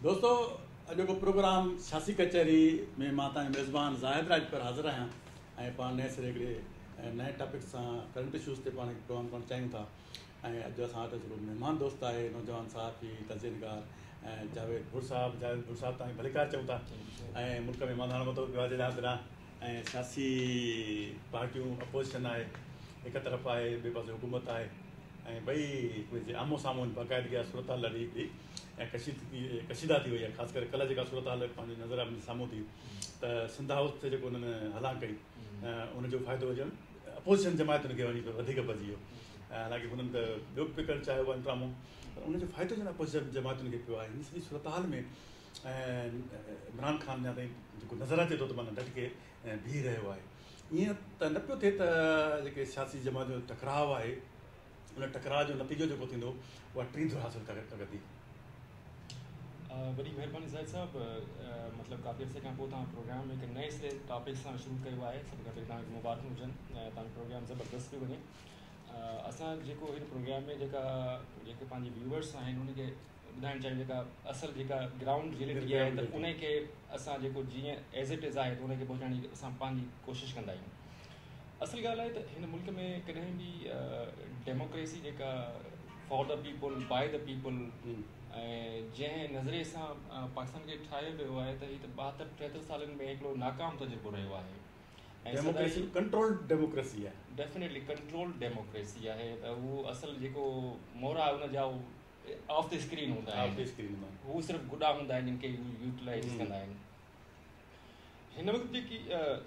دوستو اڄوڪو پروگرام سياسي ڪچهري ۾ مان توهان جو ميزبان زاهد راڄپر حاضر آهيان ۽ پاڻ نئين سري هڪڙي نئين ٽاپڪ سان ڪرنٽ اشوز تي پاڻ هڪ پروگرام ڪرڻ چاهيون ٿا ۽ اڄ اسان وٽ جيڪو مهمان دوست آهي نوجوان صحافي تجزيي نگار ۽ جاويد ڀور صاحب. جاويد ڀور صاحب توهان کي ڀليڪار چئون ٿا ۽ ملڪ ۾ مانڌاڻ متو پيو آهي جيڏانهن تيڏانهن ۽ سياسي پارٽيون اپوزيشن آهي هڪ طرف آهي ٻئي پاسي حڪومت آهي ۽ ٻئي هڪ ٻئي جي آمهون سامهون باقاعدگي اها صورتحال ڏاڍي هڪڙي ۽ ڪشيده ٿي وئي آهي. خاص ڪري ڪلهه جيڪا صورتحال پنهنجي نظر آمهون سامهون ٿي ته سنڌ هائوس تي جيڪو انهن هلان ڪئي ان جو فائدو ڄڻ اپوزيشن جماعتن کي وڃي وڌيڪ پئجي ويو. حالانڪه هنن ته ٻيو به پئي ڪرڻ چاهيو پنهنجو ڊرامو پر ان جو فائدو ڄڻ اپوزيشن جماعتن کي پيو آهي. هن سڄي صورتحال ۾ عمران خان اڃا تائين جيڪو نظر اچي ٿو ته معنيٰ ڊٽ ڪي بيهي رهيو آهي. ائين ته نه پيو ٿئي ته جيڪي سياسي جماعت جو ٽڪراء آهي ان ٽڪراء جو نتيجو جيڪو ٿيندو اها ٽين ڌر حاصل ڪندي. وڏي مهرباني زاهد صاحب مطلب ڪافي عرصي کان پوء توهان پروگرام هڪ نئين سري ٽاپڪ سان شروع ڪيو آهي. سڀ کان پهرين توهان کي مبارڪون هجن ۽ توهان جو پروگرام زبردست پيو وڃي. اسان جيڪو هن پروگرام ۾ جيڪا جيڪي پنهنجي ويوئرس آهن ان کي ٻڌائڻ چاهيون جيڪا اصل جيڪا گرائونڊ ريئلٽي آهي ته ان کي اسان جيڪو جيئن ايز it is آهي ته ان کي پهچائڻ جي اسان پنهنجي ڪوشش ڪندا آهيون. اصل ڳالهه آهي ته هن ملڪ ۾ ڪڏهن به ڊيموڪريسي جيڪا for the people by the people ۽ جنهن نظريي سان پاڪستان کي ٺاهيو ويو آهي ته هي ته 72 73 سالن ۾ هڪڙو ناڪام تجربو رهيو آهي. ڊيموڪريسي ڪنٽرول ڊيموڪريسي آهي. ڊيفينيٽلي ڪنٽرول ڊيموڪريسي آهي ته هو اصل جيڪو مهرا ان جا آف the screen هوندا آهن، هو صرف گڏا هوندا آهن جن کي يوٽيلائز ڪندا آهن. هن وقت جيڪي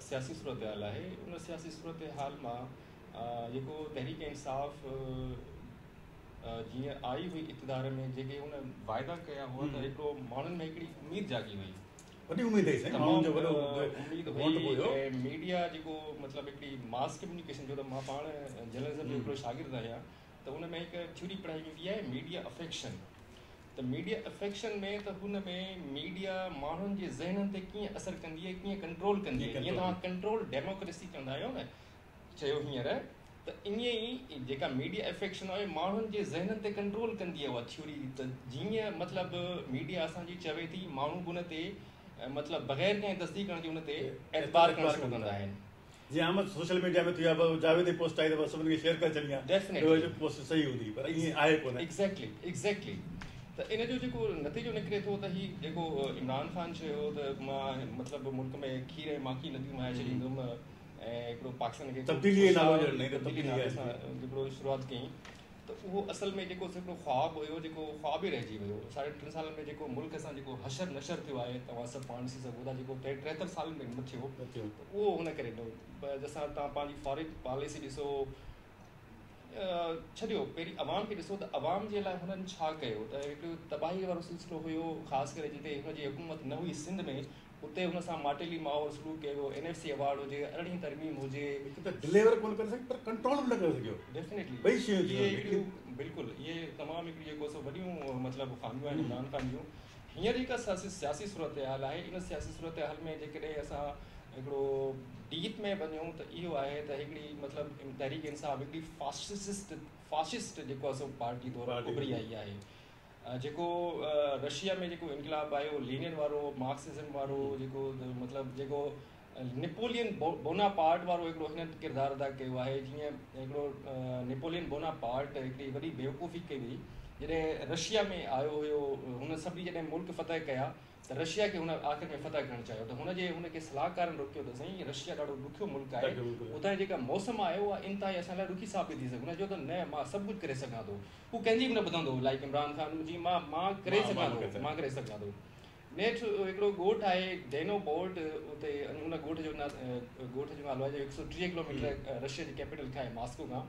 سياسي صورتحال آهي ان سياسي صورتحال مان جيڪو تحريڪ انصاف جيئن آئي هئي اقتدار ۾ جيڪي هن واعدا ڪيا هئا ته هڪڙو ماڻهن ۾ هڪڙي اميد جاڳي هئي، وڏي اميد هئي سائين، ماڻهن جو وڏو اميد هئي ۽ ميڊيا جيڪو مطلب هڪڙي ماس ڪميونيڪيشن جو ته مان پاڻ جرنلزم جو هڪڙو شاگرد آهيان ته ان ۾ هڪ ٿيوري پڙهائي ويندي آهي ميڊيا افيڪشن. ته ميڊيا افيڪشن ۾ ته هن ۾ ميڊيا ماڻهن جي ذهنن تي ڪيئن اثر ڪندي آهي، ڪيئن ڪنٽرول ڪندي آهي. جيئن توهان ڪنٽرول ڊيموڪريسي چوندا آهيو نه، چيو هينئر ته ائين ئي جيڪا ميڊيا افيڪشن آهي ماڻهن جي ذهنن تي ڪنٽرول ڪندي آهي اها ٿيوري ته جيئن مطلب ميڊيا اسان جي چوي ٿي ماڻهو به ان تي مطلب بغير ڪنهن تصديق ڪرڻ جي ان تي اعتبار ڪرڻ شروع ڪندا آهن. جيئن عام سوشل ميڊيا ۾ ٿي ويو آهي جاويد جي پوسٽ آئي ته بس سڀني کي شيئر ڪري ڇڏي آهي ته اهو پوسٽ صحيح هوندي پر ائين آهي ڪونه. ايگزيڪٽلي ايگزيڪٽلي ته ان جو جيڪو نتيجو نڪري ٿو ته هي جيڪو عمران خان چيو ته مان مطلب ملڪ ۾ کير ۽ ماکي نديون وهائي ڇڏيندم ۽ هڪڙو پاڪستان کي تبديلي جي نالو ڄڻ نئين تبديلي نالي سان هڪڙو شروعات ڪئي ته اهو اصل ۾ جيڪو هڪڙو خواب هيو جيڪو خواب ئي رهجي ويو. 3.5 سالن ۾ جيڪو ملڪ سان جيڪو حشر نشر ٿيو آهي توهان سڀ پاڻ ڏسي سگهو ٿا جيڪو 73 سالن ۾ نه ٿيو ته اهو هن ڪري ڏنو. جنهن توهان پنهنجي فارين پاليسي ڏسو ڇڏيو پهرين عوام کي ڏسو ته عوام جي لاء هنن ڇا ڪيو ته هڪڙو تباهي وارو سلسلو هيو خاص ڪري جتي هن جي حڪومت نه هئي سنڌ ۾ اتي هن سان ماٽيلي ماء وارو سلوڪ ڪيو ويو، اين ايف سي ايوارڊ هجي، 18 ترميم هجي. هڪ ته ڊليور ڪونه ڪري سگهيو پر ڪنٽرول به نه ڪري سگهيو. ڊيفينيٽلي ٻئي شيون ٿي ويون. هڪڙيون بلڪل اهي تمام هڪڙيون جيڪو سو وڏيون مطلب خاميون آهن عمران خان جون. هينئر جيڪا سياسي صورتحال آهي ان سياسي صورتحال ۾ جيڪڏهن اسان هڪڙو ڊيپ ۾ وڃون ته اهو آهي ته هڪڙي مطلب تحريڪ انصاف هڪڙي فاشسٽ فاشسٽ جيڪو آهي سو پارٽي طور اڀري آئي آهي. جيڪو رشيا ۾ جيڪو انقلاب آيو لينن وارو مارڪسزم وارو جيڪو مطلب جيڪو نيپولين بونا پارٽ وارو هڪڙو هنن ڪردار ادا ڪيو آهي جيئن هڪڙو نيپولين بونا پارٽ هڪڙي وڏي بيوقوفي ڪئي هئي جڏهن رشيا ۾ آيو هيو هن سڀني جڏهن ملڪ فتح ڪيا ته رشيا کي هن آخر ۾ فتح ڪرڻ چاهيو ته هن جي هن کي صلاحڪارن روڪيو ته سائين رشيا ڏاڍو ڏکيو ملڪ آهي اتان جي جيڪا موسم آهي اها انتهائي اسان لاء ڏکي ثابت ٿي سگهي هن چيو ته نه مان سڀ ڪجهه ڪري سگهان ٿو هو ڪنهن جي به نه ٻڌندو هو لائيڪ عمران خان جي مان مان ڪري سگهان ٿو مان ڪري سگهان ٿو نيٺ هڪڙو ڳوٺ آهي ڊينو پورٽ اتي ان ڳوٺ جو ڳوٺ جو نالو آهي جو 130 ڪلوميٽر رشيا جي ڪيپيٽل کان آهي ماسڪو کان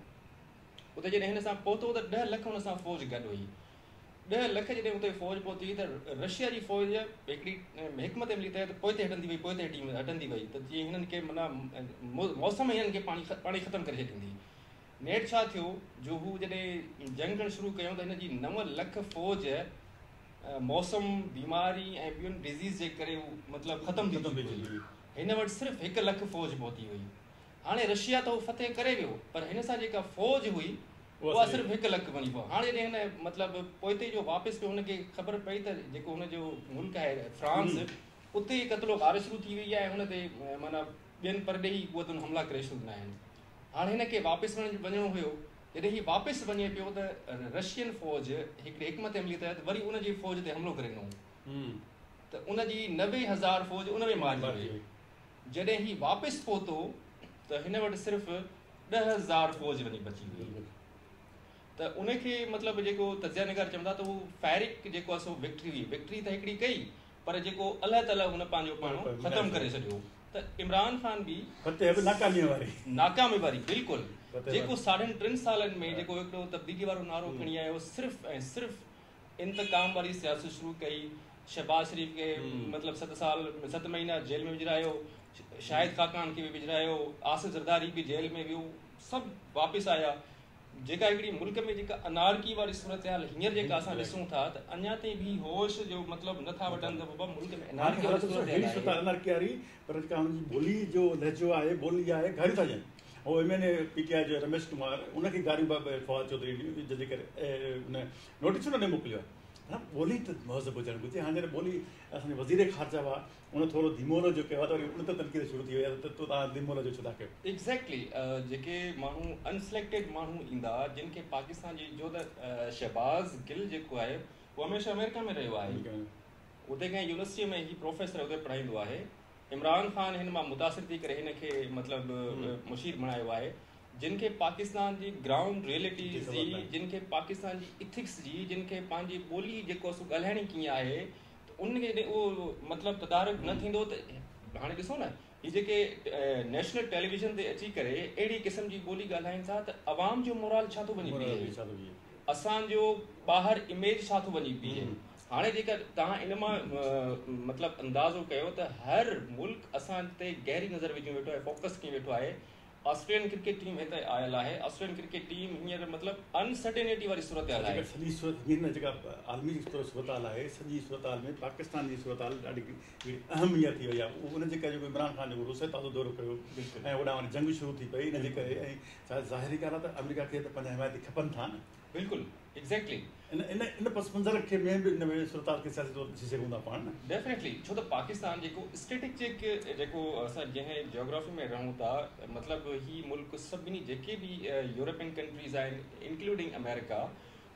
اتي جڏهن هن سان پهتو ته 10 لک هن سان فوج گڏ هئي. 10 لک جڏهن اتي فوج پهتي ته رشيا جي فوج هڪڙي حڪمت عملي تحت پوئتي هٽندي وئي پوئتي هٽي هٽندي وئي ته جيئن هنن کي معنيٰ موسم ئي هنن کي پاڻي پاڻي ختم ڪري ڇڏيندي. نيٺ ڇا ٿيو جو هو جڏهن جنگ ڪرڻ شروع ڪيون ته هن جي 9 لک فوج موسم، بيماري ۽ ٻين ڊزيز جي ڪري هو مطلب ختم ٿي چڪي هئي. هن وٽ صرف 1 لک فوج پهتي هئي. هاڻي رشيا ته هو فتح ڪري ويو پر هن سان جيڪا فوج هئي اها صرف 1 لک وڃي پئي. هاڻي جڏهن هن مطلب پوئتي جو واپس پيو هن کي خبر پئي ته جيڪو هن جو ملڪ آهي فرانس، اتي قتل و غارت شروع ٿي وئي آهي، هن تي معنيٰ ٻين پرڏيهي قوتن حملا ڪري ڇڏيا آهن. هاڻي هن کي واپس وڃڻو هيو. جڏهن هي واپس وڃي پيو ته رشين فوج هڪڙي حڪمت عملي تحت وري ان جي فوج تي حملو ڪري ڏنو ته ان جي 90,000 فوج ان ۾ مارجي وئي. جڏهن هي واپس پهتو ته هن وٽ صرف 10,000 فوج وڃي بچي وئي. ته ان کي مطلب جيڪو تجزيه نگار چوندا ته هو پيرڪ جيڪو آهي سو وڪٽري هئي. وڪٽري ته هڪڙي ڪئي، پر جيڪو الله تعاليٰ هن پنهنجو پاڻ ختم ڪري ڇڏيو. ته عمران خان به فتح به ناڪامي واري، ناڪامي واري بلڪل. جيڪو 3.5 سالن ۾ جيڪو هڪڙو تبديلي وارو نعرو کڻي آيو، صرف ۽ صرف انتقام واري سياست شروع ڪئي. شهباز شريف کي مطلب 7 سال 7 مهينا جيل ۾ وجهرايو، شاهد خاقان کي به وجهرايو، آصف زرداري به جيل ۾ ويو، سڀ واپس آيا. جيڪا هڪڙي ملڪ ۾ جيڪا انارڪي واري صورت حال هينئر جيڪا اسان ڏسون ٿا ته اڃا تائين به هوش جو مطلب نٿا وٺن ته بابا ملڪ ۾ انارڪي واري صورت حال آهي، انارڪي واري. پر جيڪا هن جي ٻولي جو لهجو آهي، ٻولي آهي، گاريون ٿا ڏين. هو M N A P T I جو رميش ڪمار، ان کي گاريون فواد چوڌري جنهن جي ڪري ان نوٽيس ان ڏي موڪليو آهي. ٻولي ته مهذب هجڻ گهرجي. هاڻي جڏهن ٻولي اسان جي وزير خارجه هئا، ان ٿورو ڌيمو لهجو ڪيو آهي ته وري ان تي تنقيد شروع ٿي وئي آهي ته توهان ڌيمو لهجو ڇو ٿا ڪيو. ايگزيڪٽلي، جيڪي ماڻهو انسليڪٽيڊ ماڻهو ايندا جن کي پاڪستان جي جو ته شهباز گل جيڪو آهي اهو هميشه آمريڪا ۾ رهيو آهي، اتي ڪنهن يونيورسٽيء ۾ هي پروفيسر اتي پڙهائيندو آهي. عمران خان هن مان متاثر ٿي ڪري هن کي مطلب مشير بڻايو آهي. جن کي پاڪستان جي گرائونڊ ريئلٽيز جي، جن کي پاڪستان جي اٿڪس جي، جن کي پنهنجي ٻولي جيڪو سو ڳالهائڻي ڪيئن آهي، ته ان کي جڏهن اهو مطلب تدارڪ نه ٿيندو ته هاڻي ڏسو نه هي جيڪي نيشنل ٽيليويزن تي اچي ڪري اهڙي قسم جي ٻولي ڳالهائين ٿا ته عوام جو مورال ڇا ٿو وڃي بيهي، اسان جو ٻاهر اميج ڇا ٿو وڃي بيهي. هاڻي جيڪا توهان ان مان مطلب اندازو ڪيو ته هر ملڪ اسان تي گهري نظر وجهي ويٺو آهي، فوڪس ڪيئي ويٺو آهي. آسٽريلين ڪرڪيٽ ٽيم هتي آيل آهي. آسٽريلين ڪرڪيٽ ٽيم هينئر مطلب انسرٽينٽي واري صورتحال آهي. جيڪا سڄي صورت هينئر جيڪا عالمي طور صورتحال آهي، سڄي صورتحال ۾ پاڪستان جي صورتحال ڏاڍي اهم هينئر ٿي وئي آهي. ان جي ڪري جيڪو عمران خان جيڪو روس تي تازو دورو ڪيو ۽ هوڏانهن وري جنگ شروع ٿي پئي، ان جي ڪري ۽ ظاهري ڳالهه آهي ته آمريڪا کي ته پنهنجا حمايتي کپن ٿا نه. بلڪل ايگزيڪٽلي. ان ان ان پس منظر کي ۾ به ان ۾ صورتحال کي سياسي طور ڏسي سگهون ٿا پاڻ نه. ڊيفنيٽلي، ڇو ته پاڪستان جيڪو اسٽريٽجڪ جيڪو اسان جنهن جيوگرافي ۾ رهون ٿا، مطلب هي ملڪ سڀني جيڪي به يورپين ڪنٽريز آهن انڪلوڊنگ آمريڪا،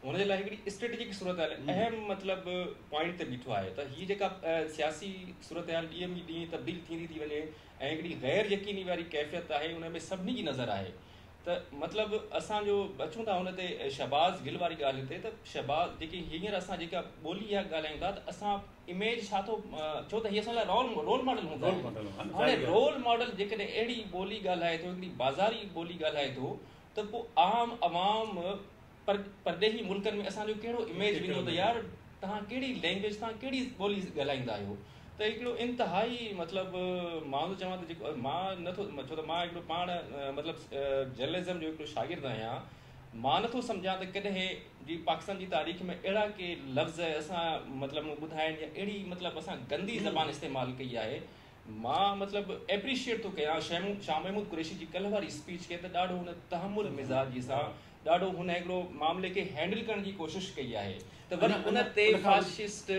هن جي لاء هڪڙي اسٽريٽجڪ صورتحال اهم مطلب پوائنٽ تي بيٺو آهي. ته هي جيڪا سياسي صورتحال ڏينهن ۾ ڏينهن تبديل ٿيندي ٿي وڃي ۽ هڪڙي غير يقيني واري ڪيفيت آهي، ان ۾ سڀني جي نظر آهي. ته مطلب اسان جو اچون ٿا هن تي شهباز گل واري ڳالهه تي، ته شهباز جيڪي هينئر اسان جيڪا ٻولي اها ڳالهايون ٿا ته اسان اميج ڇا ٿو، ڇو ته هي اسان لاء رول ماڊل هوندا آهن. هاڻي رول ماڊل جيڪڏهن اهڙي ٻولي ڳالهائي ٿو، هڪڙي بازاري ٻولي ڳالهائي ٿو، ته پوء عام عوام پرڏيهي ملڪن ۾ اسان جو ڪهڙو اميج ويندو ته يار توهان ڪهڙي لينگويج، توهان ڪهڙي ٻولي ڳالهائيندا آهيو. ته هڪڙو انتهائي مطلب مان ٿو چوان ته جيڪو مان نٿو، ڇو ته مان هڪڙو پاڻ مطلب جرنلزم جو هڪڙو شاگرد آهيان، مان نٿو سمجهان ته ڪڏهن جي پاڪستان جي تاريخ ۾ اهڙا ڪي لفظ اسان مطلب مون ٻڌا آهن يا اهڙي مطلب اسان گندي زبان استعمال ڪئي آهي. مان مطلب ايپريشيئيٽ ٿو ڪيان شاهه محمود قريشي جي ڪلهه واري اسپيچ کي ته ڏاڍو هن تحمل مزاجي سان ڏاڍو هن هڪڙو معاملي کي هينڊل ڪرڻ جي ڪوشش ڪئي آهي. ته وري ان تي فاشسٽ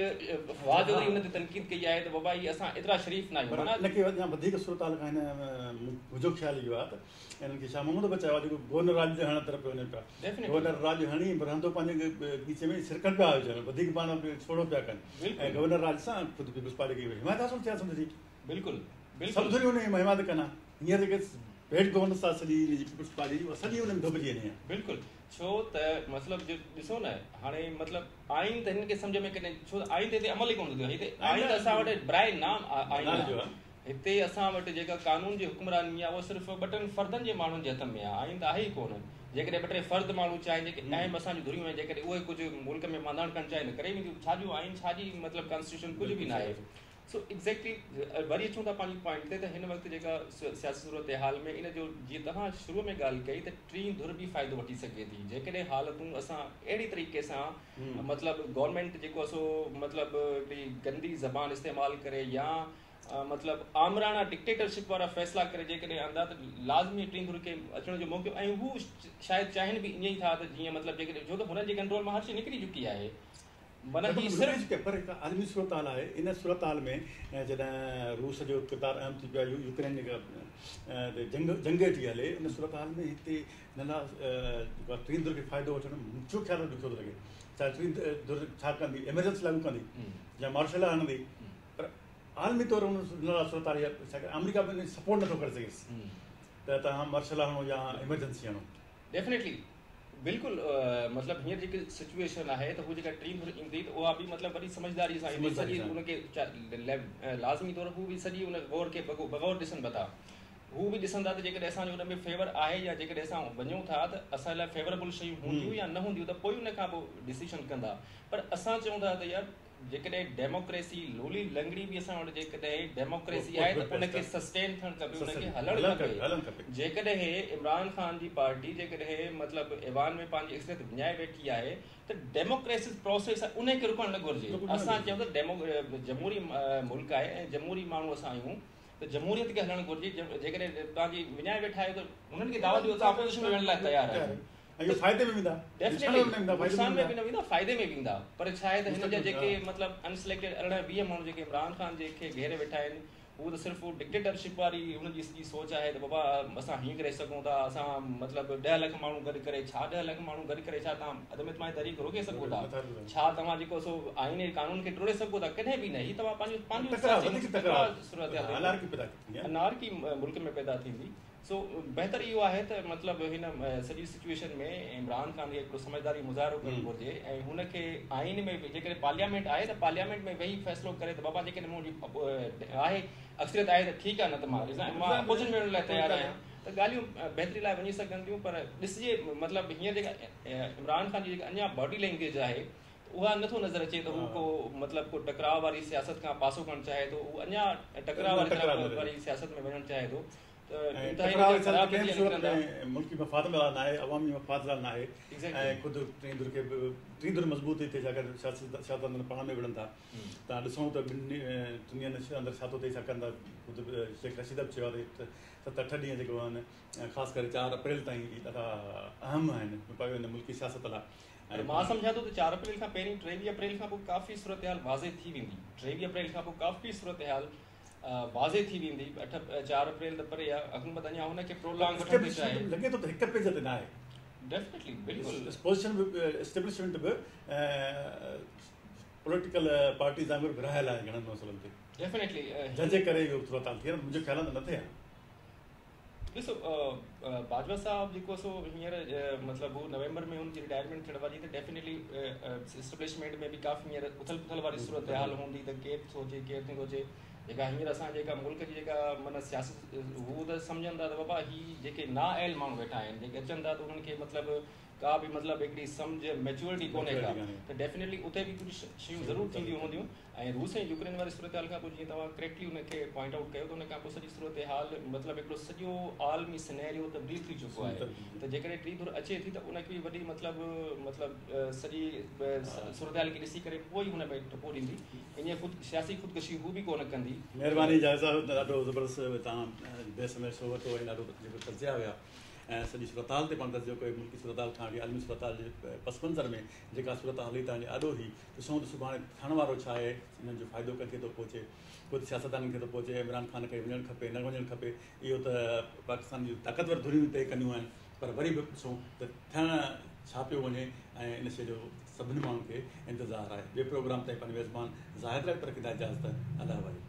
فواد چوڌري ان تي تنقيد ڪئي آهي ته بابا هي اسان ايترا شريف نه آهيون. پر ان کي اڃا وڌيڪ صورتحال کان هن منهنجو خيال اهو آهي ته انهن کي شاهه محمود بچايو آهي جيڪو گورنر راڄ هڻڻ طرف پيو وڃن پيا. گورنر راڄ هڻي رهندو پنهنجي ڳچي ۾ سرڪن پيا وجهن، وڌيڪ پاڻ سوڙهو پيا ڪن ۽ گورنر راڄ سان خود پيپلز پارٽي کي حمايت حاصل ٿي آهي سمجهه ٿي. بلڪل بلڪل سڀ ڌريون ان جي حمايت ڪن ها. هينئر جيڪي بيڊ گورننس آهي سڄي ان جي پيپلز پارٽي جي اها سڄي ان ۾ ڌوپجي وڃي ها. بلڪل، ڇو ته مطلب جو ڏسو نه هاڻي مطلب آئين ته هنن کي سمجهه ۾ ڪڏهن، ڇو ته آئين تي هتي عمل ئي ڪونه ٿو ٿئي. هتي آئين ته اسان وٽ برائي نام آئين آهي. هتي اسان وٽ جيڪا قانون جي حڪمراني آهي اها صرف ٻه ٽن فردن جي ماڻهن جي هٿ ۾ آهي، آئين ته آهي ئي ڪونه. جيڪڏهن ٻه ٽي فرد ماڻهو چاهين، جيڪي اهم اسان جون ڌريون آهن، جيڪڏهن اهي ڪجهه ملڪ ۾ مانڌاڻ ڪرڻ چاهين ته ڪري وينديون. ڇا جو آئين، ڇا جي مطلب ڪانسٽيٽيوشن، ڪجهه به ناهي. سو ايگزيڪٽلي وري اچون ٿا پنهنجي پوائنٽ تي ته هن وقت جيڪا سياسي صورتحال ۾ ان جو جيئن توهان شروع ۾ ڳالهه ڪئي ته ٽين ڌر به فائدو وٺي سگهي ٿي جيڪڏهن حالتون اسان اهڙي طريقي سان مطلب گورنمينٽ جيڪو سو مطلب هڪڙي گندي زبان استعمال ڪري يا مطلب آمراڻا ڊڪٽيٽرشپ وارا فيصلا ڪري جيڪڏهن آندا ته لازمي ٽين ڌر کي اچڻ جو موقعو ۽ هو شايد چاهين به ائين ئي ٿا ته جيئن مطلب جيڪڏهن ڇو ته هنن جي ڪنٽرول مان هر شيء نڪري چڪي آهي معنيٰ هي صرف پر هڪ عالمي صورتحال آهي ان صورتحال ۾ جڏهن روس جو ڪردار اهم ٿي پيو آهي يوڪرين جيڪا جنگ جنگ ٿي هلي ان صورتحال ۾ هتي هن لاء جيڪو آهي ٽين ڌر کي فائدو وٺڻ منهنجو خيال ڏکيو ٿو لڳي ڇا ٽين ڌر ڇا ڪندي ايمرجنسي لاڳو ڪندي يا مارشل لا هڻندي پر عالمي طور ان لاء صورتحال اها ڇاڪاڻ آمريڪا به ان جي سپورٽ نٿو ڪري سگهيس ته توهان مارشل لا هڻو يا ايمرجنسي هڻو. ڊيفنيٽلي بلڪل مطلب هينئر جيڪي سچويشن آهي ته هو جيڪا ٽين ڌر ايندي ته اها به مطلب وڏي سمجهداري سان ايندي سڄي ان کي لازمي طور هو به سڄي ان غور کي بغور ڏسن به ٿا هو به ڏسندا ته جيڪڏهن اسان جو ان ۾ فيور آهي يا جيڪڏهن اسان وڃون ٿا ته اسان لاء فيوربل شيون هونديون يا نه هونديون ته پوء ان کان پوء ڊسيشن ڪندا پر اسان چئون ٿا ته يار جيڪڏهن ڊيموڪريسي لولي لنگڙي به اسان وٽ جيڪڏهن ڊيموڪريسي آهي ته ان کي سسٽين ٿيڻ کپي ان کي هلڻ کپي جيڪڏهن عمران خان جي پارٽي جيڪڏهن مطلب ايوان ۾ پنهنجي اڪثريت وڃائي ويٺي آهي ته ڊيموڪريسي پروسيس آهي ان کي رڪڻ نه گهرجي اسان چئون ته ڊيمو جمهوري ملڪ آهي ۽ جمهوري ماڻهو اسان آهيون ته جمهوريت کي هلڻ گهرجي جيڪڏهن توهان جي وڃائي ويٺا آهيو ته انهن کي دعوت ڏيو ته اپوزيشن ۾ ويهڻ لاء تيار آهيون ۽ اهو فائدي ۾ ويندا نقصان ۾ نه ويندا نقصان ۾ به نه ويندا فائدي ۾ ويندا پر ڇا آهي ته هن جا جيڪي مطلب انسليڪٽيڊ 18 20 ماڻهو جيڪي عمران خان جي کي گهيري ويٺا آهن هو ته صرف ڊڪٽيٽرشپ واري هن جي سڄي سوچ آهي ته بابا اسان هيئن ڪري سگهون ٿا اسان مطلب 10 لک ماڻهو گڏ ڪري ڇا 10 لک ماڻهو گڏ ڪري ڇا توهان عدم اعتماد تحريڪ روڪي سگهو ٿا ڇا توهان جيڪو سو آئين ۽ قانون کي ٽوڙي سگهو ٿا ڪڏهن به نه هي توهان پنهنجو پنهنجو صورتحال انارڪي ملڪ ۾ پيدا ٿيندي سو بهتر اهو آهي ته مطلب هن سڄي سچوئيشن ۾ عمران خان کي هڪڙو سمجهداري مظاهرو ڪرڻ گهرجي ۽ هن کي آئين ۾ جيڪڏهن پارليامينٽ آهي ته پارليامينٽ ۾ ويهي فيصلو ڪري ته بابا جيڪڏهن منهنجي آهي اڪثريت آهي ته ٺيڪ آهي نه ته مان مان اپوزيشن ۾ ويهڻ لاء تيار آهيان ته ڳالهيون بهتري لاء وڃي سگهن ٿيون پر ڏسجي مطلب هينئر جيڪا عمران خان جي جيڪا اڃا باڊي لينگويج آهي اها نٿو نظر اچي ته هو ڪو مطلب ڪو ٽڪراء واري سياست کان پاسو ڪرڻ چاهي ٿو هو اڃا ٽڪراء واري سياست ۾ وڃڻ چاهي ٿو ته ٽڪراء واري سياست ڪنهن به صورت ۾ ملڪي مفاد ۾ ناهي عوامي مفاد لاء ناهي ۽ خود ٽين ڌر کي به ٽين ڌر مضبوط ٿي ٿئي ڇاڪاڻ سياستدان پاڻ ۾ وڙهن ٿا توهان ڏسون ته ٻن ٽن ڏينهن اندر ڇا ٿو ٿئي ڇاڪاڻ ته خود شيخ رشيد به چيو آهي ته ست اٺ ڏينهن جيڪو آهن خاص ڪري 4 اپريل تائين هي ڏاڍا اهم آهن ملڪي سياست لاء. پر مان سمجهان ٿو ته 4 اپريل کان پهرين 23 اپريل کان پوء ڪافي صورتحال واضح ٿي ويندي. 23 اپريل کان پوء ڪافي صورتحال واضح ٿي ويندي. 8 4 اپريل ته پري آهي، حڪومت اڃا هن کي پرولانگ وٺڻ ٿي چاهي. لڳي ٿو ته هڪ پيج تي ناهي. ڊيفنيٽلي بلڪل. اپوزيشن به اسٽيبلشمينٽ به پوليٽيڪل پارٽيز وانگر ورهايل آهي گهڻن مسئلن تي. ڊيفنيٽلي. جنهن جي ڪري اهو صورتحال ٿي آهي منهنجي خيال ۾ نه ٿئي ها. ڏسو باجوا صاحب جيڪو سو هينئر مطلب هو نومبر ۾ هن جي رٽائرمينٽ ٿيڻ واري ته ڊيفينيٽلي اسٽيبلشمينٽ ۾ به ڪافي هينئر اٿل پٿل واري صورتحال هوندي ته ڪير ٿو اچي ڪير نٿو اچي جيڪا هينئر اسان جيڪا ملڪ جي جيڪا معنيٰ سياست هو ته سمجهن ٿا ته بابا هي جيڪي نا اهل ماڻهو ويٺا آهن جيڪي اچن ٿا ته انهن کي مطلب ڪا به مطلب هڪڙي سمجهه ميچورٽي ڪونهي ڪا ته ڊيفينيٽلي اتي به ڪجهه شيون ضرور ٿينديون هونديون ۽ روس ۽ يوڪرين واري صورتحال کان پوء جيئن توهان ڪريڪٽلي ان کي پوائنٽ آئوٽ ڪيو ته ان کان پوء سڄي صورتحال مطلب هڪڙو سڄو عالمي سينيريو تبديل ٿي چڪو آهي ته جيڪڏهن ٽين ڌر اچي ٿي ته ان کي به وڏي مطلب مطلب سڄي صورتحال کي ڏسي ڪري پوء ئي هن ۾ ٽپو ڏيندي ائين خود سياسي خودڪشي هو به ڪونه ڪندي. مهرباني جاويد صاحب ڏاڍو زبردست توهان بحث ۾ حصو ورتو ۽ ڏاڍو جيڪو تجزيا هيا ۽ سڄي صورتحال تي پاڻ تجزيو ڪيو ملڪي صورتحال کان وٺي عالمي صورتحال جي پس منظر ۾ جيڪا صورتحال هئي توهان جي آڏو هئي ڏسون ته سڀاڻي ٿيڻ وارو ڇا آهي، انهن جو فائدو ڪنهن کي ٿو پهچي، خود سياستدانن کي ٿو پهچي، عمران خان کي وڃڻ کپي نه وڃڻ کپي، اهو ته پاڪستان جون طاقتور ڌريون طئي ڪنديون آهن، پر وري به ڏسون ته ٿيڻ ڇا پيو وڃي ۽ ان شيء جو سڀني ماڻهن کي انتظار آهي. ٻئي پروگرام تائين پنهنجي ميزبان زاهد راڄپر کي ڏيندا اجازت، الله حوالي.